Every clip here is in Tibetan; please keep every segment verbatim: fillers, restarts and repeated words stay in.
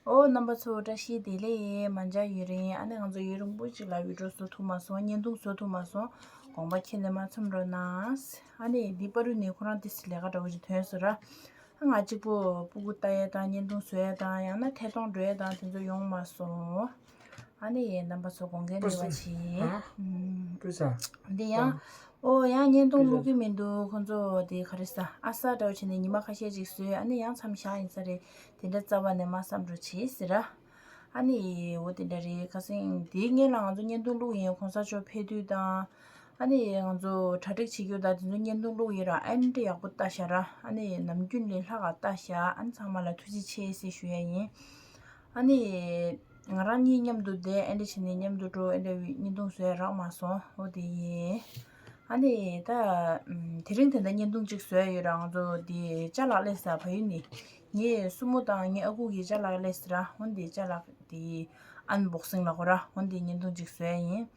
ཨོ། རྣམ་པ་ཚོ་བཀྲ་ཤིས་བདེ་ལེགས། མ་མཇལ་ཡུན་རིང་། ཨ་ནི་ང་ཚོ་ཡུན་རིང་པོ་ཅིག་ལ་བི་ཌིའོ་བཟོ་ཐུབ་མ་སོང་། བརྙན་ཐུང་བཟོ་ཐུབ་མ་སོང་། དགོངས་པ་ཁྱེད་ནས་མ་ཚོམ་རོགས་གནང་། ཨ་ནི་འདི་པ་རུ་ནི་ཁོ་རང་ཏིས་ལས་ཀ་འདྲ་བོ་ཅིག་ཐོན་སོང་ར། ང་གཅིག་པོ་སྤུ་གུ་ལྟ་ཡས་དང་བརྙན་ཐུང་བཟོ་ཡས་དང་ཡང་ན་ཐད་གཏོང་འགྲོ་ཡས་དང་དེ་ཚོ་ཡོང་མ་སོང་། ཨ་ནི་རྣམ་པ་ཚོ་དགོངས་འགལ་མེད་པ་བྱེད། ཨ། ཨུམ། པུས་ས། འདི་ཡང་། ཨོ། ཡང་བརྙན་ཐུང་བླུག་གི་མི་འདུག་ཁོང་ཚོ་དེ་ག་རེ་ཟ། ཨ་ས་འདྲ་བོ་བྱས་ནས་ཉི་མ་ཁ་ཤས་ཅིག་བཟོས། ཨ་ནི་ཡང་མཚམས་བཞག་ཡིན་ས་རེད། དེ་འདྲ་རྩ་བ་ནས་མ་བསམ་འགྲོ་བྱེད་ཟེར་ར། ཨ་ནི་འོ་དེ་འདྲ་རེད། ཁ་སང་དེའི་སྔོན་ལ་ང་ཚོ་བརྙན་ཐུང་བླུག་ཡིན། གོང་ས་མཆོག་ཕེབས་དུས་དང་། ཨ་ནི་ང་ཚོ་གྲ་སྒྲིག་བྱེད་རྒྱུ་དང་དེ་ཚོ་བརྙན་ཐུང་བླུག་ཡིན་ར། ཨ་ནི་འདྲ་ཡག་པོ་ལྟ་ཤག་ར། ཨ་ནི་ནམ་རྒྱུན་ལས་ལྷག་ག་ལྟ་ཤག་ཨ་ནི་ཚང་མ་ལ་ཐུགས་རྗེ་ཆེ་ཟེར་ཞུ་ཡ་ཡིན། ཨ་ནི། ང་རང་གཉིས་མཉམ་དུ་བསྡད། ཨེ་འདྲ་བྱས་ནས་མཉམ་དུ་འགྲོ། ཨེ་འདྲ་བའི་བརྙན་ཐུང་བཟོ་ཡ་རག་མ་སོང་། འོ་དེ་ཡིན། ཨ་ནི་ད། ཨམ། དེ་རིང་དེ་འདྲ་བརྙན་ཐུང་གཅིག་བཟོ་ཡ་ཡོད་ར། ང་ཚོ་དེ་ཅ་ལག་སླེབས་ས་བལ་ཡུལ་ནས། ངའི་སྲུ་མོ་དང་ངའི་ཨ་ཁུ་གི་ཅ་ལག་སླེབས་ས་ར། འོ་དེ་ཅ་ལག་དེ་ཨན་བོག་སིང་ལབ་དགོས་ར། འོ་དེ་བརྙན་ཐུང་གཅིག་བཟོ་ཡ་ཡིན།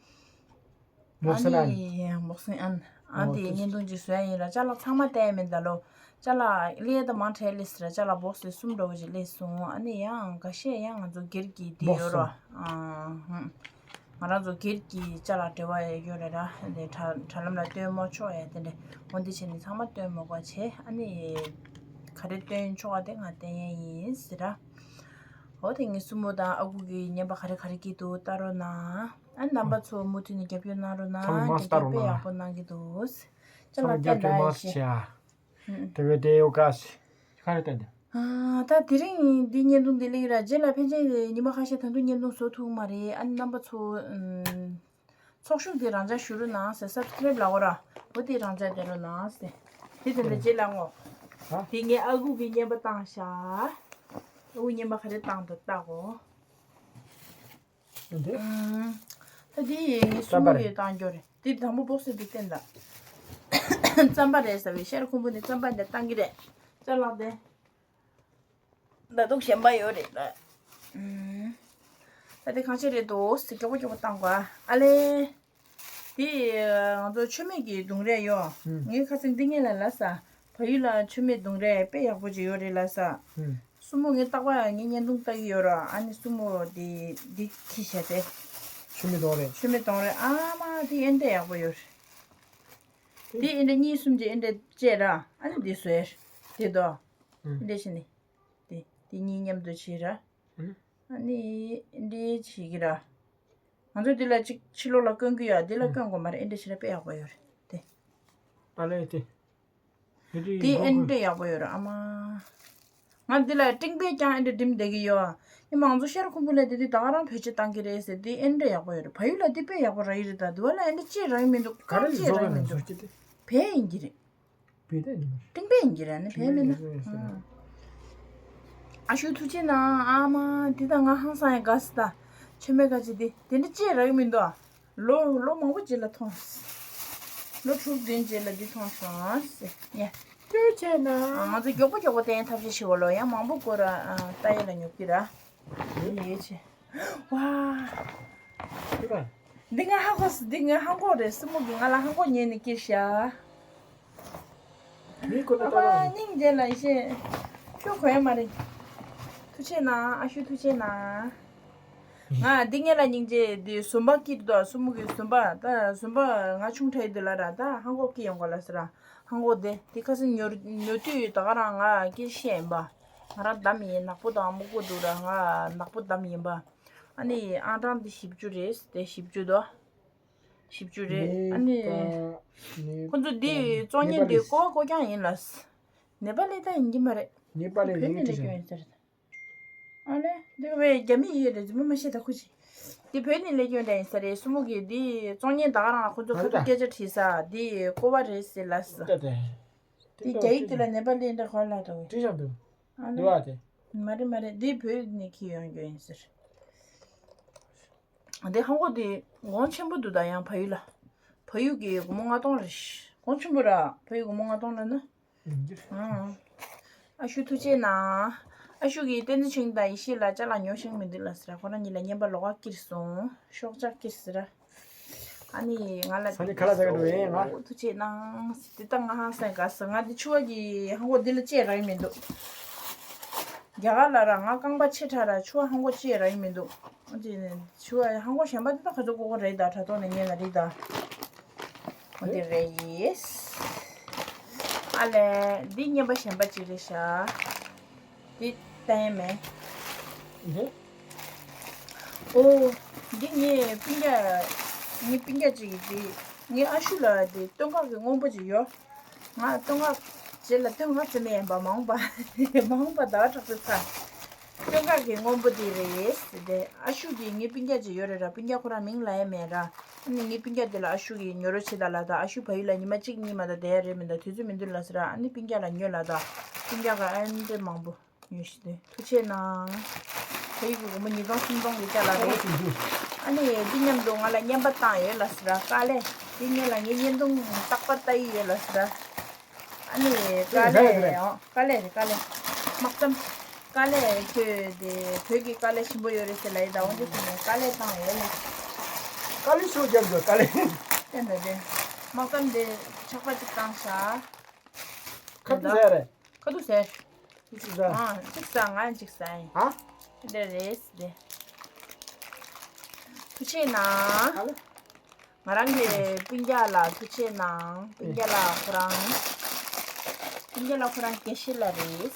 མོག་སན་ཨན། ཨ་ནི་མོག་སན་ཨན། ཨ། ཨོ་དེ་ཏུ། བརྙན་ཐུང་ཅིག་བཟོ་ཡ་ཡིན་ལ། ཅ་ལག་ཚང་མ་བལྟས་མིན་ད་ལོ། ཅ་ལག་ལས་ད་མང་དྲགས་སླེབས་ཟེར། ཅ་ལག་བོག་སི་གསུམ་འདྲ་བོ་ཅིག་སླེབས་སོང་། ཨ་ནི་ཡང་འགའ་ཤས་ཡང་ང་ཚོ་སྒེར་གྱི་དེ་ཡོད་རོ། བོག་སི། ཨ། ཧུམ། ང་རང་ཚོ་སྒེར་གྱི་ཅ་ལག་འབྲེལ་བ་ཡོད་རེད་ར། དེ་དྲ་དྲ་ལམ་ལ་སྟོན་མ་ཆོག་ཡ་དེ་འདྲ། འོ་འདི་བྱས་ནས་ཚང་མ་སྟོན་མ་དགོས་བྱས། ཨ་ནི་ག་རེ་སྟོན་ཆོག་ག་དེ་ང་སྟོན་ཡ་ཡིན་ཟེར་ར། འོ་དེ་ངའི་སྲུ་མོ་དང་ཨ་ཁུ་གི་བརྙན་པ་ག་རེ་ག་རེ་སྐྱིད་འདུག་ལྟ་རོགས་གནང་། ཨ་རྣམ་པ་ཚོ་མུ་མཐུད་ནས་རྒྱབ་སྐྱོར་གནང་རོགས་གནང་། ཚང་མ་རྒྱབ་སྐྱོར་དཔེ་ཡག་པོ་གནང་གི་འདུག་ཅ་ལག་བསྟན་ལ་ཡེ་ཤེས། དེ་བས་དེ་ཡོ་ག་སི་ག་རེ་བསྟན་ཏེ། ཨ། ད་དེ་རིང་འདི་བརྙན་ཐུང་འདི་ལེགས་ར། རྗེས་ལ་ཕན་ཆད་ཉི་མ་ཁ་ཤས་ད་དུང་བརྙན་ཐུང་བཟོ་ཐུབ་མ་རེད། ཨ་རྣམ་པ་ཚོ། ཨམ། ཚོགས་ཞུགས་དེ་རང་འཇགས་ཞུ་རོགས་གནང་ཟེར། སབ་སི་ཀ་རེབ་ལབ་དགོས་ར། འོ་དེ་རང་འཇགས་བསྡད་རོགས་གནང་ཟེར། དེ་དེ་འདྲ་རྗེས་ལ་ངོ་། ཧ། དེ་ངའི་ཨ་ཁུ་གི་བརྙན་པ་བཏང་ཤག་ཨ་ཁུ་བརྙན་པ་ག་རེ་བཏང་འདུག་ལྟ་གོ། འདི། ཨུམ། ད་འདི་ངའི་སྲུ་མོ་གིས་བཏང་རྒྱུ་རེད། འདི་དང་པོ་བོག་སི་འདི་བསྟན་ད། རྩམ་པ་རེད་ཟེར་བའི་ཤར་ཁུམ་བུ་ནས་རྩམ་པ་འདི་བཏང་གི་རེད། ཅ་ལག་དེ། ད་དུང་གཞན་པ་ཡོད་རེད་ད། ཨུམ། ད་དེ་གང་ཆེ་རེད་འདུག་ཟེར། མགྱོགས་པོ་མགྱོགས་པོ་བཏང་དགོས་ཨ། ཨ་ལེ། དེ་ང་ཚོ་མཆོད་མེ་གི་སྡོང་རས་ཡོད། ཨུམ། ངས་ཁ་སང་འདི་ངས་ལ་ལ་ས། བལ་ཡུལ་ལ་མཆོད་མེ་སྡོང་རས་དཔེ་ཡག་པོ་ཅིག་ཡོད་རེད་ལ་ས། ཨུམ། སྲུ་མོ་ངས་རྟག་པར་ངས་བརྙན་ཐུང་ལྟ་གི་ཡོད་ར། ཨ་ནི་སྲུ་མོ་དེ་འདི་ཁྱི་བྱས་ཏེ། མཆོད་མེ་སྡོང་རས། མཆོད་མེ་སྡོང་རས་ཨ་མ་དེ་ཨེ་འདྲ་ཡག་པོ་ཡོད་རེད། དེ་ཨེ་འདྲ་གཉིས་གསུམ་ཅིག་ཨེ་འདྲ་བཅད་ར། ཨ་ནི་འདི་བཟོས། དེ་དོ། ཨུམ། ཨེ་འདྲ་བྱས་ནས། དེ་དེ་གཉིས་མཉམ་དུ་བྱས་ར། ཨུམ། ཨ་ནི་ཨེ་འདྲ་བྱས་ཀྱི་ར། ང་ཚོ་འདི་ལ་གཅིག་ཕྱི་ལོགས་ལ་བསྐོན་གྱི་ཡོད། འདི་ལ་ཨུམ། བསྐོན་དགོས་མ་རེད། ཨེ་འདྲ་བྱས་ར་དཔེ་ཡག་པོ་ཡོད་རེད་དེ། ཨ་ལེ་དེ། དེ་ཨེ་འདྲ་ཡག་པོ་ཡོད་ར་ཨ་མ། ང་འདི་ལ་སྤྲིན་པས་ཀྱང་ཨེ་འདྲ་འགྲིམ་བསྡད་ཀྱི་ཡོད། ཨེ་མ་ང་ཚོ་ཤར་ཁུམ་བུ་ལ་དེ་དུས་ད་ག་རང་བེད་སྤྱོད་བཏང་གི་རེད་ཟེར། དེ་ཨེ་འདྲ་ཡག་པོ་ཡོད་རེད། བལ་ཡུལ་ལ་དེ་དཔེ་ཡག་པོ་རག་གི་རེད། ད་དུ་བ་ལ་ཨེ་འདྲ་ཅི་རག་གི་མི་འདུག་ག་རེ་ཅི་རག་གི་མི་འདུག་བལ་ཡིན་གྱི་རེད། བལ་ཡིན་གྱི་རེད། བལ་ད་ཡིན་གྱི་རེད། སྤྲིན་པ་ཡིན་གྱི་རེད། ཨ་ནི་བལ་མིན་ན། ཨ་ཤུ་ཐུགས་རྗེ་གནང་ཨ་མ། འདི་ད་ང་ཧང་སང་ཡ་དགའ་སི་ད། མཆོད་མེ་ཀ་ཅི་འདི་དེ་འདྲ་ཅི་རག་གི་མི་འདུག་ལོ་ལོ་མང་པོ་རྗེས་ལ་མཐོང་། ལོ་དྲུག་བདུན་རྗེས་ལ་འདི་མཐོང་སོང་ཟེར། ཡ། ཐུགས་རྗེ་གནང་། ང་ཚོ་མགྱོགས་པོ་མགྱོགས་པོ་བསྟན་ཐབས་ཤེས་བྱེད་དགོས་ལོ། ཡང་མང་པོ་སྐོར་ར་ལྟ་ཡ་ལ་ཉོབ་ཀྱི་ར། ཡེ་ཆེ། ཝ། འདི་ང་ཧ་གོ་སི། འདི་ང་ཧ་གོ་རེད། སྲུ་མོ་གིས་ང་ལ་ཧ་གོ་ཉན་ནས་སྐྱེས་ཤག་མི་ཁོ་ན་ཨ་ལྟ་མ་རོགས། སྙིང་རྗེ་ལ་ཤེས། ཁྱོད་གོ་ཡ་མ་རེད། ཐུགས་རྗེ་གནང་ཨ་ཤུ་ཐུགས་རྗེ་གནང་། ང་འདི་ངེད་ལ་སྙིང་རྗེ། འདི་ཟུམ་པ་སྐྱིད་དོ། སྲུ་མོ་གི་ཟུམ་པ། ད་ཟུམ་པ་ང་ཆུང་དྲགས་ཡི་དུས་ལ་ར་ད་ཧང་གོག་སྐྱིད་ཡོང་གོ་ལ་ཟེར་ར། ཧང་གོག་དེ་དེ་ཁ་སང་ཉོ་ཉོ་དུས་ད་ག་རང་ང་སྐྱིད་ཤེས་ཡིན་པ། ང་རང་འདམ་ཡིན། ནག་པོ་དང་སྨུག་པོ་འདུག་ར། ང་ནག་པོ་འདམ་ཡིན་པ། ཨ་ནི་ཨང་གྲངས་འདི་བཞི་བཅུ་རེད། དེ་བཞི་བཅུ་དོ། བཞི་བཅུ་རེད། ཨ་ནི་ཁོ་ཚོ་འདི་བཙོང་མཁན་འདི་ཀོ་བ་ཀོ་རྐྱང་ཡིན་ལ། ནེ་པ་ལི་ད་ཡིན་གྱི་མ་རེད། ནེ་པ་ལི་བོད་ནས་ཡིན་གྱི་སླེབས་ཡོད་ཡིན་ས་རེད། ཨ་ལེ་འདི་བས་རྒྱ་མི་ཡིན་རེད། རྫུན་མ་མ་བཤད་ད་ཁུ་ཅི། འདི་བོད་ནས་སླེབས་ཡོད་འདྲ་ཡིན་ས་རེད། སྲུ་མོ་གིས་འདི་བཙོང་མཁན་ད་ག་རང་ཁོ་ཚོ་ཁ་ཐུག་སྐད་ཆ་དྲིས་ས་འདི་ཀོ་བ་རེད་ཟེར་ལ་ཟེར། འདི་རྒྱ་ཡིག་འདི་ལ་ནེ་པ་ལི་འདྲ་གོ་ལ་འདུག་དྲིས་ཤག་འདུག་ཨ་ལེ། འདི་བ་དེ། མ་རེད་མ་རེད། འདི་བོད་ནས་འཁྱེར་ཡོང་རྒྱུ་ཡིན་ཟེར། འདི་ཧང་གོ་འདི་གོང་ཆེན་པོ་འདུག་ད་ཡང་ཕ་ཡུལ་ལ། ཕ་ཡུལ་གྱི་སྒོར་མོ་ལྔ་སྟོང་རེད། གོང་ཆེན་པོ་ར། ཕ་ཡུལ་སྒོར་མོ་ལྔ་སྟོང་ལ་ན། ཨང་། ཨ་ཤུ་ཐུགས་རྗེ་གནང་། ཨ་ཤུ་གིས་བསྟན་འཛིན་ཆོས་དང་ཡེ་ཤེས་ལ་ཅ་ལག་ཉོ་ཤེས་མི་འདུག་ལ་ཟེར། ཁོ་རང་གཉིས་ལ་རྔན་པ་ལོགས་ཀ་བསྐྱིར་སོང་། ཤོག་ཆག་བསྐྱིར་ཟེར། ཨ་ནི་ང་ལ་ས་ནི་ཁ་ལག་ཟ་གི་འགྲོ་ཡིན་ང་། ཐུགས་རྗེ་གནང་། དེ་ལྟ་ང་ཧང་སང་དགའ་སོང་། ང་འདི་ཕྱུ་པ་གི་ཧང་གོ་འདི་ལ་བཅད་རག་གི་མི་འདུག་རྒྱ་གར་ལ་ར་ང་རྐང་པ་ཆེ་དྲགས་ར་ཕྱུ་པ་ཧང་གོ་ཅི་ཡང་རག་གི་མི་འདུག་ཨ་ཅེ་ནས་ཕྱུ་པ་ཧང་གོ་གཞན་པ་དེ་ད་ག་ཚོད་དགོས་དགོས་རེད། ད་དྲ་ཐོག་ནས་ཉོས་ན་རེད་ད། འོ་དེ་རེད་ཡིས། ཨ་ལས་འདི་རྔན་པ་གཞན་པ་ཅིག་རེད་ཤག་འདི་བལྟས་མེད། འདི། ཨོ། འདི་ངའི་སྤུན་ཀྱག་ངའི་སྤུན་ཀྱག་ཅིག་གིས་འདི་ངའི་ཨ་ཤུ་ལ་འདི་སྟོད་འགག་གི་སྔོན་པོ་ཅིག་ཡོད། ང་སྟོད་འགག་རྗེས་ལ་སྟོད་འགག་རྩེ་མེད་ཡིན་པ་མ་འོངས་པ་མ་འོངས་པ་ཟླ་བ་གྲགས་པའི་ཚ། སྟོད་འགག་གི་སྔོན་པོ་འདི་རེད་ཟེར་ཏེ་ཨ་ཤུ་གིས་ངའི་སྤུན་ཀྱག་ཅིག་ཡོད་རེད་ར། སྤུན་ཀྱག་ཁོ་རང་མིང་ལབ་ཡ་མེད་ར། ཨ་ནི་ངའི་སྤུན་ཀྱག་དེ་ལ་ཨ་ཤུ་གིས་ཉོ་རོགས་བྱེད་དང་ལབ་དང་། ཨ་ཤུ་བལ་ཡུལ་ལ་ཉི་མ་གཅིག་གཉིས་མ་གཏོགས་བསྡད་ཡ་རེད་མི་འདུག་དུས་ཚོད་མི་འདུག་ལབ་ཟེར་ར། ཨ་ནི་སྤུན་ཀྱག་ལ་ཉོས་ལབ་དང་། སྤུན་ཀྱག་ག་ཨ་འདྲ་མང་པོ་ཉོས་ཤི་དེ་ཐུགས་རྗེ་གནང་། བལ་ཡུལ་གྱི་སྒོར་མོ་ཉིས་སྟོང་སུམ་སྟོང་གི་ཅ་ལག་རེད། ཨ་ནི་འདི་མཉམ་དུ་ང་ལ་རྔན་པ་བཏང་ཡོད་ལབ་ཟེར་ར། དཀའ་ལས། འདི་ངེད་ལ་ངའི་བརྙན་ཐུང་རྟག་པར་ལྟ་ཡི་ཡོད་ལབ་ཟེར་ར། ཨ་ནི་དཀའ་ལས་རེད། ཨོ་དཀའ་ལས་རེད་དཀའ་ལས། དམག་མཚམས། དཀའ་ལས་ཁྱོད་དེ་བོད་ཀྱི་དཀའ་ལས་ཞིམ་པོ་ཡོད་རེད་ཟེར་ལབ་ཡི་ད། འོན་ཏེ་དེ་ནས་དཀའ་ལས་བཏང་ཡོད་ལ། དཀའ་ལས་ཤོག་རྒྱབ་འགྲོ་དཀའ་ལས། བསྟན་འདོད་དེ། དམག་མཚམས་དེ་ཆག་པ་གཅིག་བཏང་ཤག་ཁ་ཐུག་ཟེར་རེད། ཁ་ཐུག་ཟེར། ཅིག་ཟ། ཨ་གཅིག་ཟ་ང་གཅིག་ཟ་ཡིན། ཧ། དེ་འདྲ་རེད་ཟེར་དེ། ཐུགས་རྗེ་གནང་། ཨ་ལ། ང་རང་གི་སྤུན་ཀྱག་ལ་ཐུགས་རྗེ་གནང་། སྤུན་ཀྱག་ལ་ཁོ་རང་། སྤུན་ཀྱག་ལ་ཁོ་རང་དགེ་བཤེས་ལགས་རེད།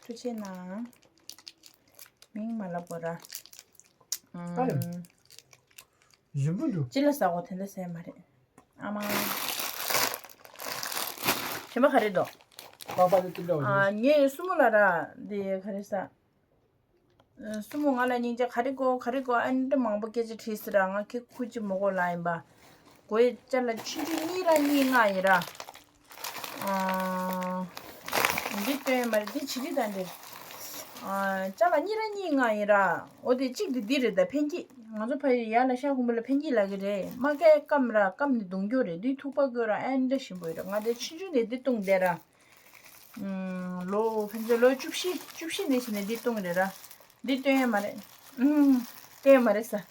ཐུགས་རྗེ་གནང་། མིང་མ་ལབ་དགོས་ར། ཨ་རེད། ཨམ། ཞིམ་པོ་འདུག་ཅི་ལ་ཟ་གོ་དེ་འདྲ་ཟ་ཡ་མ་རེད། ཨ་མ། གཞན་པ་ག་རེ་འདུག་པགས་པ་དེ་ཅི་འདྲ་བ་ཨ་རེད། ངས་སྲུ་མོ་ལ་ར་འདི་ག་རེ་ཟ། སྲུ་མོ་ང་ལ་སྙིང་རྗེ། ག་རེ་དགོས་ག་རེ་དགོས་ཨ་འདྲ་མང་པོ་སྐད་ཆ་དྲིས་ཟེར་ར། ང་ཁྱེད་ཁུ་ཅི་མོ་གོ་ལ་ཡིན་པ། གོ་ཡི་ཅ་ལག་ཆུང་ཆུང་གཉིས་ར་གཉིས་ལྔ་ཡིན་ར། ཨ། འདི་སྟོན་མ་རེད། འདི་བྱི་རིལ་དང་འདི། ཨ། ཅ་ལག་གཉིས་ར་གཉིས་ལྔ་ཡིན་ར། འོ་དེ་གཅིག་དེ་འདི་རེད་ད་ཕན་སྐྱེད། ང་ཚོ་ཕ་ཡུལ་ཡར་ལ་ཤ་ཁུམ་བུ་ལ་ཕན་སྐྱེད་ལབ་ཀྱི་རེད། མ་ཀའི་སྐམ་ར་སྐམ་ནས་བརྡུང་རྒྱུ་རེད། འདི་ཐུག་པ་དགོས་ར་ཨེ་འདྲ་ཞིམ་པོ་ཡོད་ར། ང་དེ་ཆུང་ཆུང་ནས་འདི་བཏུང་བསྡད་ར། ཨུམ། ལོ་ཕན་ཚུན་ལོ་བཅུ་བཞི་བཅུ་བཞི་ནས་བྱས་ནས་འདི་བཏུང་རེད་ར། འདི་སྟོན་ཡ་མ་རེད། ཨུམ། སྟོན་ཡ་མ་རེད་ས།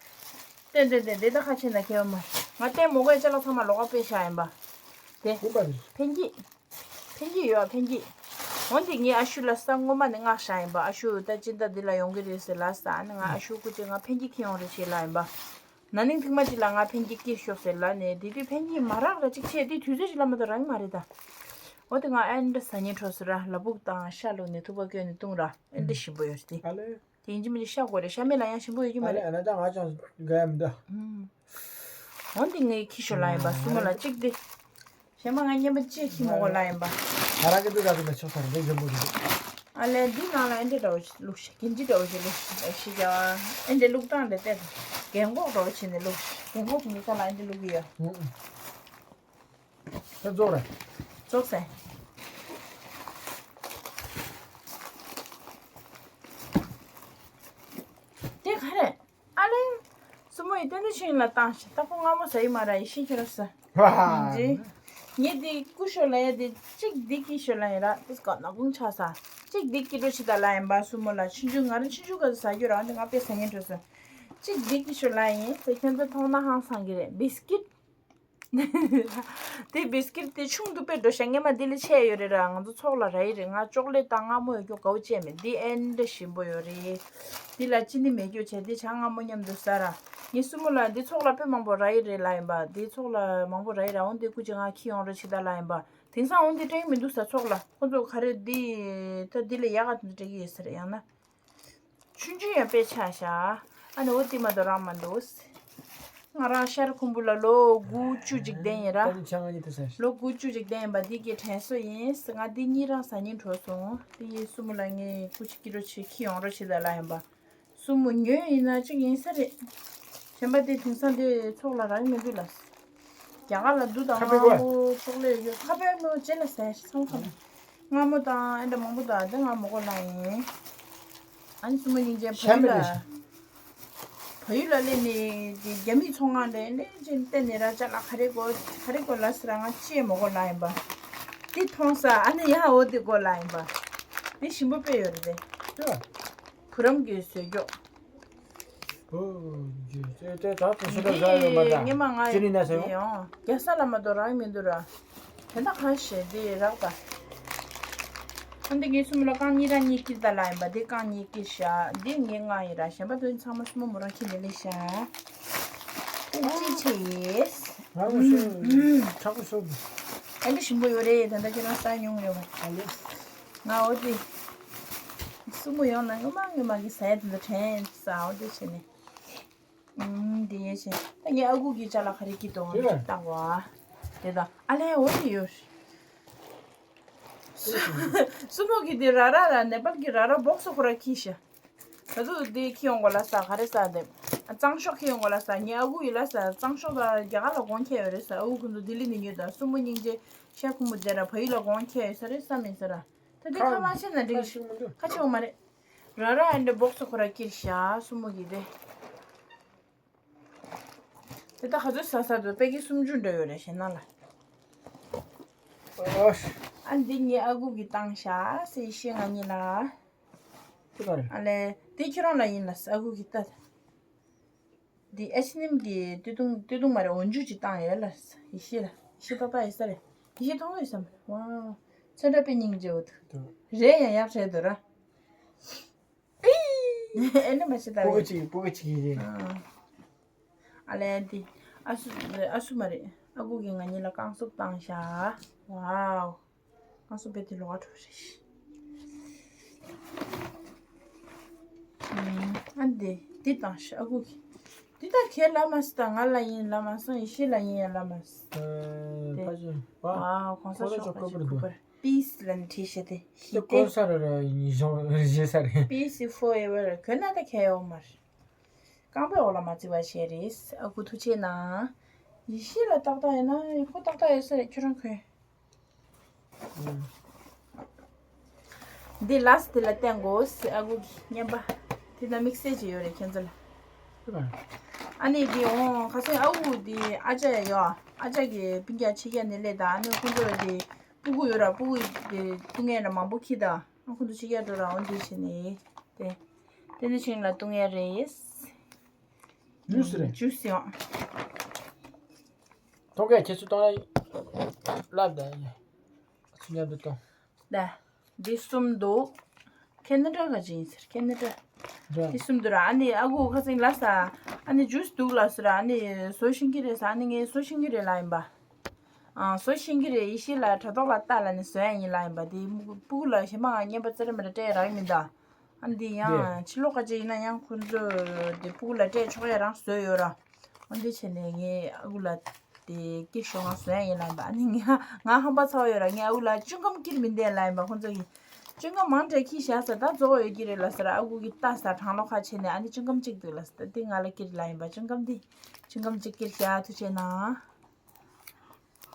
སྟོན་སྟོན་སྟོན་འདི་ད་ཁ་ཕྱེ་ན་ཁྱད་པར་མ། ང་ལྟད་མོ་གོ་ཡ་ཅ་ལག་ཚང་མ་ལོགས་ཀ་སྤེལ་བཞག་ཡིན་པ། དེ། ཕན་སྐྱེད། ཕན་སྐྱེད་ཡོད་ཕན་སྐྱེད། འོན་ཏེ་ངའི་ཨ་ཤུ་ལ་ས་སྔོན་མ་ནས་མངགས་བཞག་ཡིན་པ། ཨ་ཤུ་ད་སྤྱི་ཟླ་འདི་ལ་ཡོང་གི་རེད་ཟེར་ལབ་ས། ཨ་ནི་ང་ཨ་ཤུ་སྐུ་མཁྱེན་ང་ཕན་སྐྱེད་འཁྱེར་ཡོང་རེད་ཅེས་ལབ་ཡིན་པ། ན་ནིང་ཐེངས་མ་གཅིག་ལ་ང་ཕན་སྐྱེད་འཁྱེར་ཤོག་ཟེར་ལབ་ནས་དེ་དུས་ཕན་སྐྱེད་མ་རག་ལ་གཅིག་བྱས་དེ་དུས་ཚོད་ཅིག་ལ་མ་གཏོགས་རག་གི་མ་རེད་ད། འོ་དེ་ང་ཨེ་འདྲ་ཟ་སྙིང་བྲོ་སོང་ར། ལ་ཕུག་དང་ཤ་བླུགས་ནས་ཐུག་པ་བསྐོལ་ནས་བཏུང་ར་ཨེ་འདྲ་ཞིམ་པོ་ཡོད་རེད་དེ། ཨ་ལེ། དེ་ཡིན་གཅིག་མིན་གཅིག་ཤ་དགོས་རེད། ཤ་མེད་ལ་ཡང་ཞིམ་པོ་ཡོད་ཀྱི་མ་ཨ་ལེ། རེད། ཨ་ན་ད་ང་ཅང་དགའ་ཡ་མི་འདུག་ཨུམ། འོ་དེ་ངས་ཁྱི་ཤོ་ལ་ཡིན་པ་སྲུ་མོ་ལ་གཅིག་དེ། གཞན་པ་ང་རྔན་པ་ཅིག་ཁྱི་མོ་གོ་ལ་ཡིན་པ། ང་རང་གི་འདི་རག་གི་མེད་ཆོག་ས་རེད་འདི་འཇམ་པོ་རེད། ཨ་ལས་འདི་ནང་ལ་ཨེ་འདྲ་འདྲ་བོ་ཞིག་བླུགས་ཤིག་གིན་ཅི་འདྲ་བོ་ཞིག་བླུགས་ཤིག་ཨེ་ཤི་ཡ། ཨེ་འདྲ་བླུགས་སྟངས་འདྲ་བལྟས་དང་རྒན་གོག་འདྲ་བོ་བྱས་ནས་བླུགས་ཤིག་རྒན་གོག་བྱས་ནས་ས་ལ་ཨེ་འདྲ་བླུགས་ཡ། ཨུ་ཨུ། ད་རྫོགས་རེད། རྫོགས་སེ། དེ་ག་རེད། ཨ་ལེ། སྲུ་མོ་ཡི་ཏན་ཏན་ཤིང་ལ་བཏང་ཞིང་རྟག་པར་མངར་མོ་ཟ་ཡི་མ་ར་ཡི་ཤིང་ཁྱེར་ས། ཧ་ཧ། ཡིན་ཅི། ངས་འདི་ཀུ་ཤོ་ལ་ཡ་འདི་གཅིག་འདི་ཀི་ཤོ་ལ་ཡིན་ར་ཏིས་ཀ་ན་ཀུང་ཆ་ས། གཅིག་འདི་ཀི་འགྲོ་ཆི་ད་ལ་ཡིན་པ་སྲུ་མོ་ལ་ཆུང་ཆུང་ང་རང་ཆུང་ཆུང་ག་ས་ཟ་རྒྱུ་ར་འདི་ང་དཔེ་ཟ་ཉན་འགྲོ་ས། གཅིག་འདི་ཀི་ཤོ་ལ་ཡིན་ཟེར་ཁྱོད་ཚོ་མཐོང་ན་ཧང་སང་གི་རེད་བིས་ཀིད། དེ་བིས་ཀིར་དེ་ཆུང་དུ་དཔེ་འགྲོ་ཤག་སྔན་མ་འདི་ལས་ཆེ་ཡོད་རེད་ར། ང་ཚོ་ཚོགས་ལ་ར་ཡི་རེད། ང་ཅོག་ལེ་དང་མངར་མོ་ཡོད་རྒྱུ་དགའ་བོ་བྱས་མེད། འདི་ཨེ་འདྲ་ཞིམ་པོ་ཡོད་རེད། འདི་ལ་ཅི་ནི་མེད་རྒྱུ་བྱས་འདི་ཇ་མངར་མོ་མཉམ་དུ་ཟ་ར། ངའི་སྲུ་མོ་ལ་འདི་ཚོགས་ལ་དཔེ་མང་པོ་ར་ཡི་རེད་ལ་ཡིན་པ། འདི་ཚོགས་ལ་མང་པོ་ར་ཡི་ར་འོང་འདི་སྐུ་མཁྱེན་ང་ཁྱི་ཡོང་རེ་ཆི་ད་ལ་ཡིན་པ། དེང་སང་འོང་འདི་སྤྲད་ཀྱི་མི་འདུག་ས་ཚོགས་ལ་ཁོ་ཚོ་ག་རེ་འདི་ད་འདི་ལས་ཡག་ག་འདི་སྤྲད་ཀྱི་ཡོད་ས་རེད་ཡང་ན། ཆུང་ཆུང་ཡང་དཔེ་ཆགས་ཤག་ཨ་ནི་འོ་དེ་མ་གཏོགས་རག་མ་འདུག་ང་རང་ཤར་ཁུམ་བུ་ལ་ལོ་དགུ་བཅུ་ཅིག་བསྡད་ཡིན་ར། ད་ནི་ཆང་ང་གཉིས་དེ་ཟེར། ལོ་དགུ་བཅུ་ཅིག་བསྡད་ཡིན་པ་འདི་གི་དྲན་གསོ་ཡིན། ང་འདི་གཉིས་རང་ཟ་སྙིང་བྲོ་སོང་། འདི་ཡི་སྲུ་མོ་ལ་ངས་སྐུ་མཁྱེན་སྐྱིད་རོ་ཆེ་ཁྱི་ཡོང་རོ་ཆེ་ད་ལ་ཡིན་པ། སྲུ་མོ་ཉོས་ཡིན་ན་གཅིག་ཡིན་ས་རེད། གཞན་པ་དེ་དེང་སང་དེ་ཚོགས་ལ་རག་མི་འདུག་ལ། རྒྱ་གར་ལ་འདུག་དང་ཁ་པའི་མངར་མོ་ཅོག་ལེ་ཡོད་ཁ་པའི་མོ་ཅེ་ལ་ཟས་སོང་ཁ་པའི་མངར་མོ་དང་ཨེ་འདྲ་མང་པོ་དང་དེ་ང་མོ་གོ་ལ་ཡིན། ཨ་ནི་སྲུ་མོ་སྙིང་རྗེ་བལ་ཡུལ་ལ་བལ་ཡུལ་ལ་སླེབས་ནས་དེ་རྒྱ་མིའི་ཚོང་ཁང་དེ་ལས་ཅན་བལྟས་ནས་ར་ཅ་ལག་ག་རེ་དགོས་ག་རེ་དགོས་ལ་ཟེར་ང་ཅེ་མོ་གོ་ལ་ཡིན་པ། དེ་མཐོང་ས་ཨ་ནི་ཡ་འོ་དེ་གོ་ལ་ཡིན་པ། དེ་ཞིམ་པོ་དཔེ་ཡོད་རེད་དེ། བུ་རམ་གྱི་བཟོས་རྒྱོ། ཨོ། ཇེ་ཇེ་ད་ད་ད་ཤི་ད་ཟ་ཡོད་མ་ད། ངས་མ་ང་ཅི་ནི་ན་ཟེར་ཡོང་། ཡོང་རྒྱ་ས་ལ་མ་གཏོགས་རག་མི་འདུག་ར། དེ་ན་གང་ཤེས་དེ་རག་ད། ཨ་འདི་ངའི་སུ་མོ་ལ་རྐང་གཉིས་ར་གཉིས་ཀིར་ད་ལ་ཡིན་པ། འདི་རྐང་གཉིས་ཀིར་ཤག་འདི་ངའི་ལྔ་ཡིན་ར། གཞན་པ་དོན་ཚང་མ་སུ་མོ་མོ་རང་ཁྱེར་ནས་ལས་ཤག་ཨུ་ཅི་ཆེ་ཡེས། ང་ལ་ཤོད། ཨུམ། ཁྲག་པོ་ཤོད། ཨ་འདི་ཞིམ་པོ་ཡོད་རེད། ད་ལྟ་ཁྱེད་རང་ཟ་མྱོང་ཡོད་པ། ཨ་ལེ། ང་འོ་དེ། སུ་མོ་ཡོང་ན་ངོ་མ་ངོ་མ་གི་ཟ་ཡ་དེ་ཚོ་དྲན་ས། འོ་དེ་བྱས་ནས། ཨུམ། དེ་ཡས་བྱས། ད་ངའི་ཨ་ཁུ་གི་ཅ་ལག་ག་རེ་སྐྱིད་དོ་ཅིག་བལྟ་བ། དེ་ད་ཨ་ལས་འོ་དེ་ཡོད། སུ་མོ་གི་དེ་ར་ར་ལ་ནེ་པལ་གི་ར་ར་སྦོག་སི་ཁོ་ར་ཁྱེར་ཤག་ད་དུང་དེ་ཁྱེར་ཡོང་གོ་ལ་ས། ག་རེ་ས་དེ། གཙང་ཤོག་ཁྱེར་ཡོང་གོ་ལ་ས། ངའི་ཨ་ཁུ་ཡིས་ལ་ས། གཙང་ཤོག་ད་རྒྱ་གར་ལ་གོང་ཁྱེར་ཡོད་རེད་ས། ཨ་ཁུ་ཁོང་ཚོ་ལྡི་ལི་ནས་ཉོས་ད། སུ་མོ་སྙིང་རྗེ། ཤ་ཁུ་མོ་དེ་ར་ཕ་ཡུལ་ལ་གོང་ཁྱེར་ཡོད་ས་རེད་ས། མིན་ས་ར། ད་དེ་ཁ་མ་ཤེས་ན་འགྲིག་ཁ་ཤི་མི་འདུག་ཁ་ཆེ་བ་མ་རེད། ར་ར་ཨ་འདྲ་སྦོག་སི་ཁོ་ར་ཁྱེར་ཤག་སུ་མོ་གི་དེ། དེ་ད་ག་ཚོད་ཟ་ས་འདུག་པེ་ཀེ་སུམ་ཅུ་འདྲ་ཡོད་རེད་ཞེ་ན་ལ། ཨོ། ཨ་འདི་ངའི་ཨ་ཁུ་གིས་བཏང་ཤག་ཟེར། ཡེ་ཤེས་ང་གཉིས་ལ། ཅི་ག་རེད། ཨ་ལས་དེ་ཁྱེད་རང་ལ་ཡིན་ལ་ཟེར། ཨ་ཁུ་གིས་ལྟ། འདི་ཨེ་ཤི་ནིམ་གྱི་སྟོད་ཐུང་། སྟོད་ཐུང་མ་རེད། འོ་འཇུ་ཅིག་བཏང་ཡོད་ལ་ཟེར། ཡེ་ཤེས་ལ། ཡེ་ཤེས་ཏག་ཏག་ཡོད་ས་རེད། ཡེ་ཤེས་མཐོང་ཡོད་ས་མ་རེད། ཝའོ། ཚོན་ཁྲ་དཔེ་སྙིང་རྗེ་བོ་འདུག་དུ། རས་ཡང་ཡག་བྱས་འདུག་ར། ཨེ་ནི་མ་ཤི་ད་སྤུ་གུ་རེད། གཅིག་སྤུ་གུ་གཅིག་ཡིན། ཨ་ལས་འདི། ཨ་སུ། ཨ་སུ་མ་རེད། ཨ་ཁུ་གིས་ང་གཉིས་ལ་རྐང་སུབ་བཏང་ཤག་ཝའོ། རྐང་སུབ་དཔེ་དེ་ལོག་འགྲོ་རེད། ཨ་འདི་འདི་བཏང་ཤག་ཨ་ཁུ་གིས། འདི་ད་ཁྱེད་ལ་མ་སི་ད་ང་ལ་ཡིན་ལ་མ་སོང་། ཡེ་ཤེས་ལ་ཡིན་ཡ་ལ་མ་སི། ཨ་ཕ་ཅི་ཝའོ། གོང་ས་མཆོག་ཕ་ཅི་ཁུ་པར། པིས་ལ་ནི་བྲིས་ཤག་དེ་ཤི་དེ། གོང་ས་ར་ར་ཡིན་གཞུང་རེ་བཞེས་ས་རེད། Peace forever། གོན་ན་ད་ཁྱད་ཡོད་མ་རེད། རྐང་པའི་འོག་ལ་མ་བརྩི་བ་བྱས་རེད། ཨ་ཁུ་ཐུགས་རྗེ་གནང་། ཡེ་ཤེས་ལ་ཏག་ཏག་ཡིན་ན་ཡག་པོ་ཏག་ཏག་ཡོད་ས་རེད། ཁྱོད་རང་གོན། འདི་ལ་སི་དེ་ལ་བསྟན་དགོས། ཨ་ཁུ་གི་རྔན་པ་དེ་ན་དམིགས་བསལ་ཅིག་ཡོད་རེད་ཁྱེད་ཚོ་ལ། ཨ་ནི་འདི་འོང་ཁ་སང་ཨ་ཁུ་འདི་ཨ་ཅག་ཡ་ཡོད། ཨ་ཅག་གི་སྤུན་ཀྱག་ཕྱི་རྒྱལ་ནས་སླེབས་དང་། ཨ་ནི་ཁོང་ཚོ་ལ་འདི་སྤུ་གུ་ཡོད་ར། སྤུ་གུ་འདི་བཏུང་ཡས་ལ་མང་པོ་ཁྱེར་དང་། ཨ་ཁོང་ཚོ་ཕྱི་རྒྱལ་འགྲོ་ར། འོ་འདི་བྱས་ནས་དེ། དེ་ནི་ཆིང་ལ་བཏུང་ཡས་རེད། ཇུས་རེད། ཇུས་ཡོང་། ཐོག་ཁའི་ཁྱེད་ཚོ་གཏོང་ཡ་ལབ་ད་ཡ། ཚུ་མཉམ་དུ་གཏོང་། ད། འདི་གསུམ་འདུག་ཁེ་ན་ཌ་ག་ཅི་ཡིན་ཟེར། ཁེ་ན་ཌ། འདི་གསུམ་འདུག་ར། ཨ་ནི་ཨ་ཁུ་ཁ་སང་ལ་ས། ཨ་ནི་ཇུས་འདུག་ལ་ཟེར། ཨ་ནི་བཟོ་ཤེས་ཀྱི་རེད་ཟེར། ཨ་ནི་ངས་བཟོ་ཤེས་ཀྱི་རེད་ལ་ཡིན་པ། ཨ་བཟོ་ཤེས་ཀྱི་རེད། ཡེ་ཤེས་ལ་དྲ་ཐོག་ལ་ལྟ་ལ་ནི་བཟོ་ཡ་ཡིན་ལ་ཡིན་པ། དེ་སྤུ་གུ་ལ་གཞན་མ་རྔན་པ་ཙེ་རེ་མེ་རེ་སྤྲད་རག་མི་འདུག་ཨ་འདི་ཡང་ཕྱི་ལོགས་ཁ་ཅིག་ཡིན་ན་ཡང་ཁོ་ཚོས་དེ་སྤུ་གུ་ལ་སྤྲད་ཆོག་ཡ་རང་བཟོས་ཡོད་ར། འོ་འདི་བྱས་ནས་ངས་ཨ་ཁུ་ལ་དེ་ཀིར་ཤོག་ང་བཟོ་ཡ་ཡིན་ལབ་པ། ཨ་ནི་ངས་ང་ཧམ་པ་ཚ་བོ་ཡོད་ར། ངས་ཨ་ཁུ་ལ་ཅུང་ཀམ་ཀིར་མི་འདེན་ལབ་ཡིན་པ། ཁོ་ཚོ་གིས་ཅུང་ཀམ་མང་དྲགས་ཁྱེར་བཞག་ཟེར། ད་རྫོགས་ཡོད་ཀྱི་རེད་ལབ་ཟེར། ཨ་ཁུ་གིས་ལྟ་ས་གྲང་ལོག་ཁ་ཕྱེ་ནས། ཨ་ནི་ཅུང་ཀམ་གཅིག་འདུག་ལབ་ཟེར། དེ་ང་ལ་ཀིར་ལབ་ཡིན་པ། ཅུང་ཀམ་དེ་ཅུང་ཀམ་གཅིག་ཀིར་བཞག་ཐུགས་རྗེ་གནང་།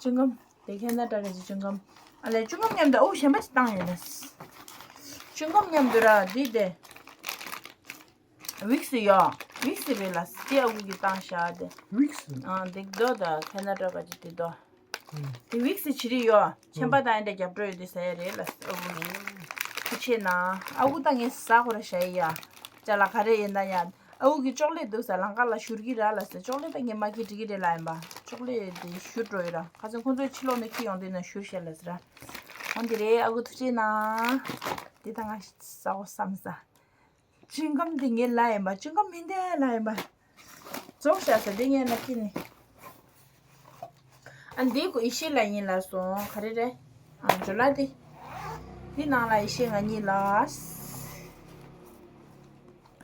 ཅུང་ཀམ་དེ་ཁེ་ན་ཌ་ག་ཅི་ཅུང་ཀམ། ཨ་ལས་ཅུང་ཀམ་མཉམ་དུ་ཨོ་གཞན་པ་ཞིག་བཏང་ཡོད་ལ། ཅུང་ཀམ་མཉམ་དུ་ར་འདི་དེ། ཝིག་སི་ཡོད། ཝིག་སི་རེད་ལ། སི་ཨ་ཁུ་གིས་བཏང་བཞག་དེ། ཝིག་སི། ཨ་འདི་རྡོ་ད་ཁེ་ན་ཌ་ག་ཅི་དེ་རྡོ། དེ་ཝིག་སི་བྱི་རི་ཡོད། ཆམ་པ་དང་ཨེ་འདྲ་རྒྱབ་འགྲོ་ཡོད་དེ་ཟ་ཡ་རེད་ལ། ཨ་ཁུ་ནི་ཐུགས་རྗེ་གནང་། ཨ་ཁུ་ད་ངས་ཟ་ཁོ་ར་བཞག་ཡ། ཅ་ལག་ག་རེ་ཡིན་ན་ཡ། ཨ་ཁུ་གིས་ཅོག་ལེ་འདུག་ས་ལང་ཀ་ལ་བཞུར་གི་ར་ལ་ཟེར། ཅོག་ལེ་ད་ངས་མ་ཁྱེར་འགྲིག་གི་རེད་ལ་ཡིན་པ། ཅོག་ལེ་དེ་བཞུར་འགྲོ་ཡོད་ར། ཁ་སང་ཁོང་ཚོའི་ཕྱི་ལོགས་ནས་ཁྱེར་ཡོང་དུས་ན་བཞུར་བཞག་ལ་ཟེར་ར། འོ་འདི་རེད། ཨ་ཁུ་ཐུགས་རྗེ་གནང་། དེ་ད་ང་ཟ་འོ་བསམ་ས། ཅུང་ཀམ་དེ་ངས་ལབ་ཡིན་པ། ཅུང་ཀམ་མི་འདུག་ལབ་ཡིན་པ། རྫོགས་བཞག་ས་དེ་ངས་ལབ་ཀྱི་ནི། ཨ་འདི་ཀོ་ཡེ་ཤེས་ལ་ཡིན་ལབ་སོང་། ག་རེ་རེད། ཨ་ཇོ་ལ་དེ། དེ་ནང་ལ་ཡེ་ཤེས་ང་གཉིས་ལ།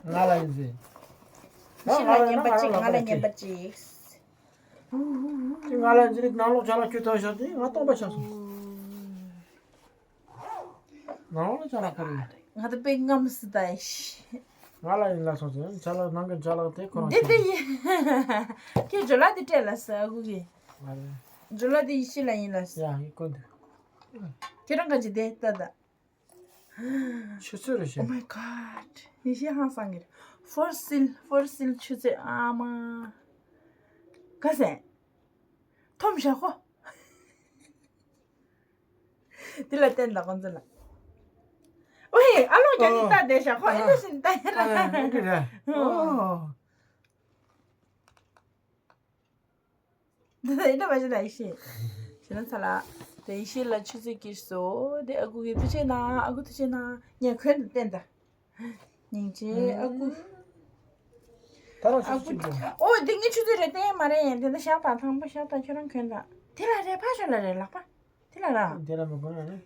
ང་ལ་ཡིན་ཟེར། ཡེ་ཤེས་ལ་རྔན་པ་གཅིག་ང་ལ་རྔན་པ་གཅིག་དེ་ང་ལ་ཡིན་ཟེར། ནང་ལོགས་ཅ་ལག་ཁྱོད་ཐོན་ཤོག་དེ་ང་སྟོང་པ་ཆགས་སོང་། ནང་ལོགས་ལ་ཅ་ལག་ག་རེ་ཡོད། ང་ད་དཔེ་རྔམ་སི་ད་ཡེ་ཤེས། ང་ལ་ཡིན་ལ་སོང་ཟེར། ཅ་ལག་ནང་གི་ཅ་ལག་དེ་ཁོ་རང་འདི་དེ་ཡིན། ཁྱེད་ཇོ་ལ་དེ་སྤྲད་ལ་ཟེར། ཨ་ཁུ་གིས། ང་ལ། ཇོ་ལ་དེ་ཡེ་ཤེས་ལ་ཡིན་ལ་ཟེར། ཡ་ཡིན་ཀོ་འདུག་ཁྱེད་རང་ག་ཅི་དེ་ལྟ་ད། ཆུ་ཚོད་རེ་Oh བཞིན། my god. ཡེ་ཤེས་ཧང་སང་གི་རེད། ཧྥོར་སིལ་ཧྥོར་སིལ་ཆུ་ཚོད་ཨ་མ། ག་ཟེ། ཐོམ་ཤ་ཁོ། དེ་ལ་བསྟན་དང་ཁོང་ཚོ་ལ། ཨོ་ཧེ་ཨ་ལོ་རྒྱ་ནི་ལྟ་བསྡད་ཤ་ཁོ་ཨེ་འདྲ་བཞིན་ལྟ་ཡ་ཨ་ལ། ཨེ་འདྲ་རེད། ཨོ། ཨོ། འདི་ལྟ་ཡིན་ན་མ་ཤེས་ན་ཡེ་ཤེས། བྱས་ན་ཚ་ལ། དེ་ཡེ་ཤེས་ལ་ཆུ་ཚོད་ཀྱིས་སོ། དེ་ཨ་ཁུ་གི་ཐུགས་རྗེ་གནང་། ཨ་ཁུ་ཐུགས་རྗེ་གནང་། ངས་གོན་དུ་བསྟན་ད། སྙིང་རྗེ་ཨ་ཁུ། ད་རང་ཨ་ཁུ། ཆུ་ཚོད་ཅིག་འགྲོ། ཨོ་དེ་ངའི་ཆུ་ཚོད་རེད་བསྟན་མ་རེད། དེ་འདྲ་བཞག་དང་། དང་པོ་བཞག་དང་། ཁྱོད་རང་གོན་དང་། དེ་ལ་རེད། ཕར་ཕྱོགས་ལ་རེད། ལག་པ་དེ་ལ་ར། དེ་ལ་མི་གོན་ན་རེད།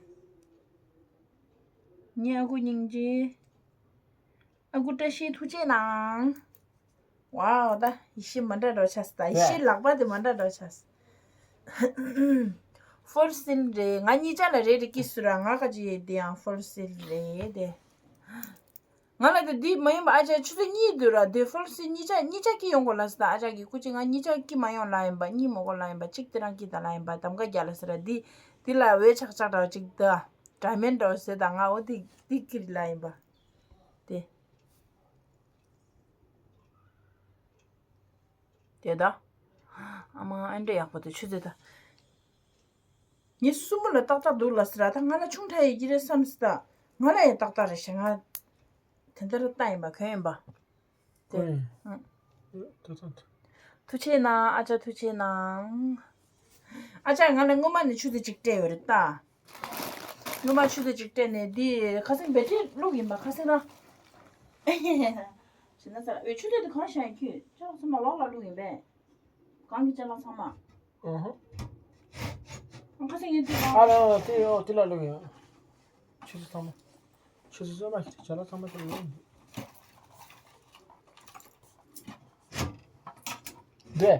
ངའི་ཨ་ཁུ་སྙིང་རྗེ། ཨ་ཁུ་བཀྲ་ཤིས་ཐུགས་རྗེ་གནང་། ཝའོ། ད་ཡེ་ཤེས་མ་འདྲ་འདྲ་བོ་ཆགས་སོང་། ད་ཡེ་ཤེས་ལག་པ་དེ་མ་འདྲ་འདྲ་བོ་ཆགས་སོང་། ཧྥོར་སིལ་རེད། ང་གཉིས་ཆ་ལ་རེ་རེ་ཀི་སུ་ར། ང་ག་ཅི་ཡེ་དེ་ཡང་ཧྥོར་སིལ་རེད་དེ། ང་ལ་དེ་འདི་མ་ཡིན་པ་ཨ་ཅག་ཆུ་ཚོད་གཉིས་འདུག་ར། དེ་ཧྥོར་སིལ་གཉིས་ཆ་གཉིས་ཆ་ཀི་ཡོང་དགོས་ལ་སི། ད་ཨ་ཅག་གི་སྐུ་མཁྱེན། ང་གཉིས་ཆ་ཀི་མ་ཡོང་ལ་ཡིན་པ། གཉིས་མ་དགོས་ལ་ཡིན་པ། གཅིག་དེ་རང་ཀི་ད་ལ་ཡིན་པ། གདམ་ག་རྒྱག་ལ་སི་ར། འདི་འདི་ལ་འོད་ཆག་ཆག་འདྲ་བོ་གཅིག་ད། ཌའི་མོན་ཌ་འདྲ་བོ་ཟེར་ད། ང་འོ་དེ་འདི་ཀི་ལ་ཡིན་པ། དེ། དེ་ད། ཨ་མ་ཨ་འདྲ་ཡག་པོ་དེ་ཆུ་ཚོད་ད། ངས་སྲུ་མོ་ལ་ཏག་ཏག་འདུག་ལ་སི་ར། ད་ང་ལ་ཆུང་དྲགས་ཡོད་ཀྱི་རེད་བསམ་སི་ད། ང་ལ་ཡང་ཏག་ཏག་རེད་ཤག་ང་དེ་འདྲ་ར་ཏག་ཡིན་པ་གོན་ཡིན་པ། དེ། ཨང་། ད་ད་ད། ཐུགས་རྗེ་གནང་། ཨ་ཅག་ཐུགས་རྗེ་གནང་། ཨ་ཅག་ང་ལ་སྔོན་མ་ནས་ཆུ་ཚོད་གཅིག་སྤྲད་ཡོད་རེད་ད། སྔོན་མ་ཆུ་ཚོད་གཅིག་སྤྲད་ནས་འདི་ཁ་སང་བེ་ཊི་རི་བླུགས་ཡིན་པ། ཁ་སང་ར། བྱས་ན་ཚ་ལ། འོ་ཆུ་ཚོད་དེ་གང་བཞག་ཡིན། ཁྱོད་ཅག་ཚང་མ་ལོག་ལ་བླུགས་ཡིན་པས། གང་གི་ཅ་ལག་ཚང་མ། ཨ་ཧ། ཁ་སང་ངས་དེ་ཨ་ལ་དེ་ཡོ་དེ་ལ་བླུགས་ཡོད། ཆུ་ཚོད་ཚང་མ། ཆུ་ཚོད་ཚང་མ་ཞིག་ཅ་ལག་ཚང་མ་དེ་ཡོད། འདི།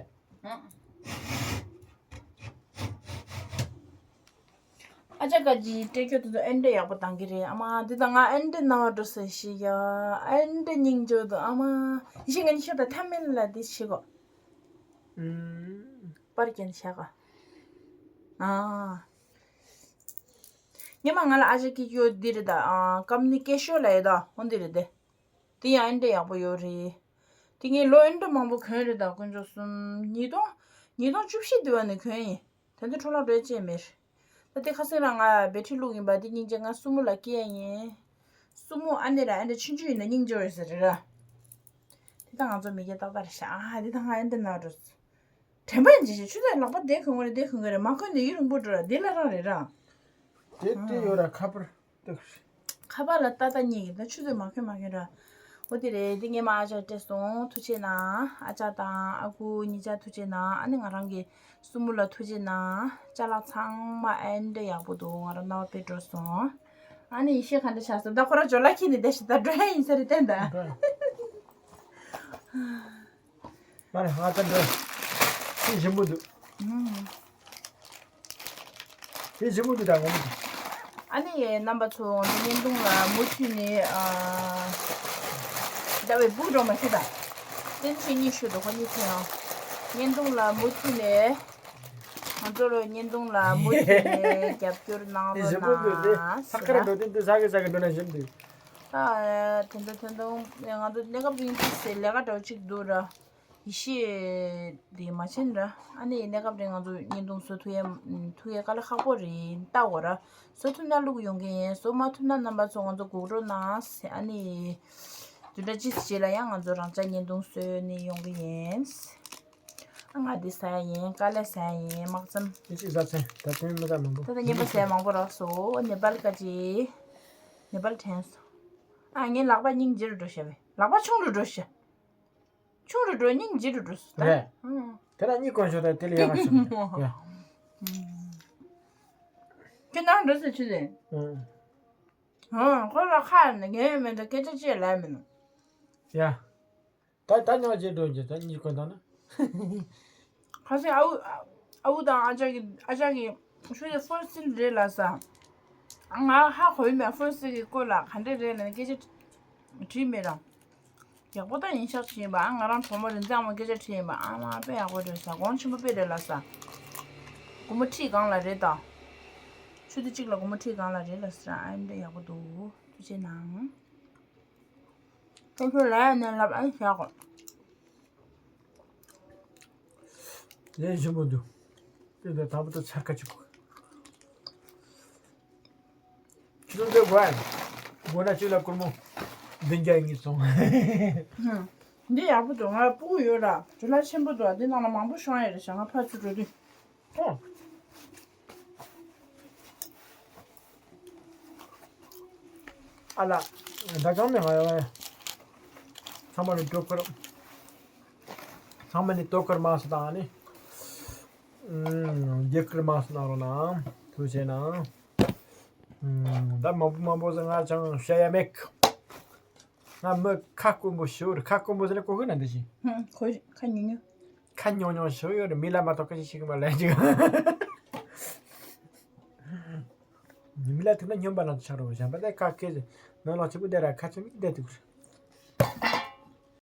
ཨ་ཅག་ག་ཅི་སྤྲད་རྒྱུ་དེ་ཚོ་ཨེ་འདྲ་ཡག་པོ་བཏང་གི་རེད། ཨ་མ་འདི་ད་ང་ཨེ་འདྲ་སྣང་བ་འགྲོ་ཟེར་ཞིག་ཡ། ཨེ་འདྲ་སྙིང་རྗེ་འདུག་ཨ་མ་ཡེ་ཤེས་ང་ནི་ཤོད་ད། ཐ་མལ་ལ་འདི་བྱེད་གོ། ཨུམ། པར་རྒྱན་བཞག་ག་ཨ། སྔོན་མ་ང་ལ་ཨ་ཅག་གིས་ཡོད་འདི་རེད་ད། ཨ། ཀམ་ནི་ཀེ་ཤོ་ལ་ཡོད་ད། འོ་འདི་རེད་དེ། དེ་ཡང་ཨེ་འདྲ་ཡག་པོ་ཡོད་རེད། དེ་ངས་ལོ་ཨེ་འདྲ་མང་པོ་གོན་རེད་ད། དཀོན་མཆོག་གསུམ། ཉིས་སྟོང་། ཉིས་སྟོང་བཅུ་བཞི་དུས་བ་ནས་གོན་ཡིན། དེ་ཚོ་འཕྲོ་བརླག་འགྲོ་ཡ་ཅིག་མེད། ད་དེ་ཁ་སང་རང་ང་བེ་ཊི་རི་བླུགས་ཡིན་པ། དེ་སྙིང་རྗེ། ང་སྲུ་མོ་ལ་སྐྱེལ་ཡིན། སྲུ་མོ་ཨ་ནེ་ར་ཨེ་འདྲ་ཆུང་ཆུང་ཡིན་ན་སྙིང་རྗེ་བོ་ཡོད་ས་རེད་ར། དེ་ད་ང་ཚོ་མི་སྐྱ་ཏག་ཏག་རེད་ཤག་ཨ་དེ་ད་ང་ཨེ་འདྲ་ན་འགྲོ། དྲན་པ་ཡིན་ཅི་ཞིག་ཆུ་ཚོད་ལག་པ་བདེ་གོན་གི་རེད། བདེ་གོན་གི་རེད། མ་གོན་ནས་ཡུན་རིང་པོ་འགྲོ་ར། དེ་ལ་རང་རེད་ར། དེ་དེ་ཡོད་ར་ཁ་པར་ཏག་ཁ་པར་ལ་ལྟ་ལྟ་གཉིས་ཀྱི་ད་ཆུ་ཚོད་མ་གོན་མ་གོན་ར། འོ་དེ་རེད། དེ་ངས་མ་ཨ་ཅག་སྤྲད་སོང་། ཐུགས་རྗེ་གནང་། ཨ་ཅག་དང་ཨ་ཁུ་གཉིས་ཆ་ཐུགས་རྗེ་གནང་། ཨ་ནི་ང་རང་གི་སྲུ་མོ་ལ་ཐུགས་རྗེ་གནང་། ཅ་ལག་ཚང་མ་ཨེ་འདྲ་ཡག་པོ་འདུག་ང་རང་རྣ་བ་དཔེ་འགྲོ་སོང་། ཨ་ནི་ཡེ་ཤེས་ག་འདྲ་ཆགས་སོང་། ད་ཁོ་རང་ཇོ་ལ་ཁྱེར་ནས་བསྡད་ཤག་ད་འགྲོ་ཡ་ཡིན་ས་རེད་བསྟན་ད། འགྲོ་ཡ། མ་རེད། ང་ད་འགྲོ། ཁྱི་ཞིམ་པོ་འདུག་ཨུམ། ཁྱི་ཞིམ་པོ་འདུག་ད་ངོ་མ། ཨ་ནི་རྣམ་པ་ཚོ་ང་ཚོ་བརྙན་ཐུང་ལ་མུ་མཐུད་ནས། ཨ། ཟླ་བའི་སྦུག་འགྲོ་མ་ཤི་ད། བསྟན་ཆོས་གཉིས་ཤོད་དོ། ཁོ་གཉིས་ཚེ་ཡང་། བརྙན་ཐུང་ལ་མུ་མཐུད་ནས། ང་ཚོ་ལོ་བརྙན་ཐུང་ལ་མུ་མཐུད་ནས་རྒྱབ་སྐྱོར་གནང་རོགས་གནང་། ཟེར་ན། ཐག་ཁར་འགྲོ་དུས་འདི་ཟ་གི་ཟ་གི་འགྲོ་ན་ཞིམ་འདུག་ད་དེ་འདྲ་དེ་འདྲ་ང་ཚོ་གནས་སྐབས་རིང་ཏོག་ཙམ་ལས་ཀ་འདྲ་བོ་གཅིག་འདུག་ར། ཡེ་ཤེས་དེ་མ་ཕྱིན་ར། ཨ་ནི་གནས་སྐབས་རིང་ང་ཚོ་བརྙན་ཐུང་བཟོ་ཐུབ་ཡ་ཐུབ་ཡ་དཀའ་ལས་ཁག་པོ་རེད། ལྟ་དགོས་ར། བཟོ་ཐུབ་ན་བླུག་ཡོང་གི་ཡིན། བཟོ་མ་ཐུབ་ན་རྣམ་པ་ཚོ་ང་ཚོ་སྒུག་རོགས་གནང་། ཨ་ནི་བདུན་ཕྲག་གཅིག་རྗེས་ལ་ཡང་ང་ཚོ་རང་འཇགས་བརྙན་ཐུང་བཟོས་ནས་ཡོང་གི་ཡིན། ཨ་ང་འདི་ཟ་ཡ་ཡིན། དཀའ་ལས་ཟ་ཡ་ཡིན། དམག་མཚམས། ངས་གཅིག་ཟ་ཚེ་ད་དོན་མི་ད་མང་པོ། ད་ལྟ་བརྙན་པ་ཟ་ཡ་མང་པོ་རག་སོང་། ནེ་པཱལ་ཀ་ཅི། ནེ་པཱལ་དྲན་སོང་། ཨ་ངའི་ལག་པ་སྙིང་རྗེ་རུ་འགྲོ་ཤག་པས། ལག་པ་ཆུང་རུ་འགྲོ་ཤག་ཆུང་རུ་འགྲོ། སྙིང་རྗེ་རུ་འགྲོ་སོང་ད། རེད། ཨང་། དེ་ལ་གཉིད་གོན་ཤོག་ད་དེ་ལ་ཡག་ག་ཆུང་རུ། ཡ། ཁྱོད་ནང་འགྲོ་ཟེར་ཆུ་ལེ། ཨང་། ཨང་། ཁོ་ལ་ཁ་ནས་ངའི་མེད་ད་སྐད་ཆ་ཅི་ལབ་མི་ནུས། ཡ། ད་ད་ཉག་ཅེས་འགྲོ་རྒྱུ་ད་གཉིད་ཁོ་ད་ན། ཁ་སང་ཨ་ཨུ་ཨ་ཨུ་དང་ཨ་ཅག་གི་ཨ་ཅག་གི་ཤུ་ཡི་ཧྥོར་སིལ་རེད་ལ་ས། ང་ཧ་གོ་ཡི་མེད། ཧྥོར་སིལ་གི་སྐོར་ལ་ག་འདྲ་རེད་ལ་ན་སྐད་ཆ་དྲིས་མེད་རང་། ཡག་པོ་ད་ཡིན་ཤག་ཅི་ཡིན་པ། ཨ་ང་རང་གྲོགས་མོ་རིན་ཚང་མ་སྐད་ཆ་དྲིས་ཡིན་པ། ཨ་མ་དཔེ་ཡག་པོ་རེད་ས། གོང་ཆེན་པོ་དཔེ་རེད་ལ་ས། སྒོར་མོ་ཁྲི་སྒང་ལ་རེད་ད། ཆུ་ཚོད་གཅིག་ལ་སྒོར་མོ་ཁྲི་སྒང་ལ་རེད་ལ་ས། ཨ་འདྲ་ཡག་པོ་འདུག་ཐུགས་རྗེ་གནང་། ཁྱོད་ཚོ་ལ་ཡང་ནས་ལབ་ཨ་ནི་བཞག་གོ། ལས་ཞིམ་པོ་འདུག་དེ་འདྲ་དང་པོ་ད་ཚར་ཁ་ཅིག་གོ། ཁྱོད་ཚོ་འདི་དགོས་ཨ། དགོས་ན་ཁྱོད་ལ་སྒོར་མོ་བདུན་བརྒྱ་ཡིན་སོང་། ཧུམ། འདི་ཡག་པོ་འདུག་ང་སྤུ་གུ་ཡོད་ར། ཇོ་ལ་ཆེན་པོ་འདུག་འདི་ནང་ལ་མང་པོ་ཤོང་ཡ་རེད་ཤག་ང་ཕར་ཚུར་འགྲོ་དུས། ཨོ། ཨ་ལ། ད་གང་མེད་ང་ཡོད། ཚང་མ་ནི་ལྟོ་ཁར། ཚང་མ་ནི་ལྟོ་ཁར་མ་སོ་དང་ནི། ཨུམ། རྒྱ་གར་མ་སོ་གནང་རོགས་གནང་། ཐུགས་རྗེ་གནང་། ཨུམ། ད་མང་པོ་མང་པོ་ཟེར་ང་ཅང་བཤད་ཡ་མེད། ང་མི་ཁ་དཀོན་པོ་ཞུ་རེད། ཁ་དཀོན་པོ་ཟེར་ན་གོ་གི་ན་འདི་ཞིག་ཧུམ། ཁོ་ཁ་ཉུང་ཉུང་། ཁ་ཉུང་ཉུང་ཞུ་ཡོད་རེད། མི་ལ་མ་གཏོགས་ཁ་ཤས་ཤིག་མ་ལས་ཅིག་མི་ལ་ཐུག་ན་སྨྱོན་པ་ན་ཆགས་རོགས་གཞན་པ་ད་ཁ་སྐད་ནང་ལོགས་ཆེ་པོ་བསྡད་ར་ཁ་ཆེ་མིག་བསྡད་འདུག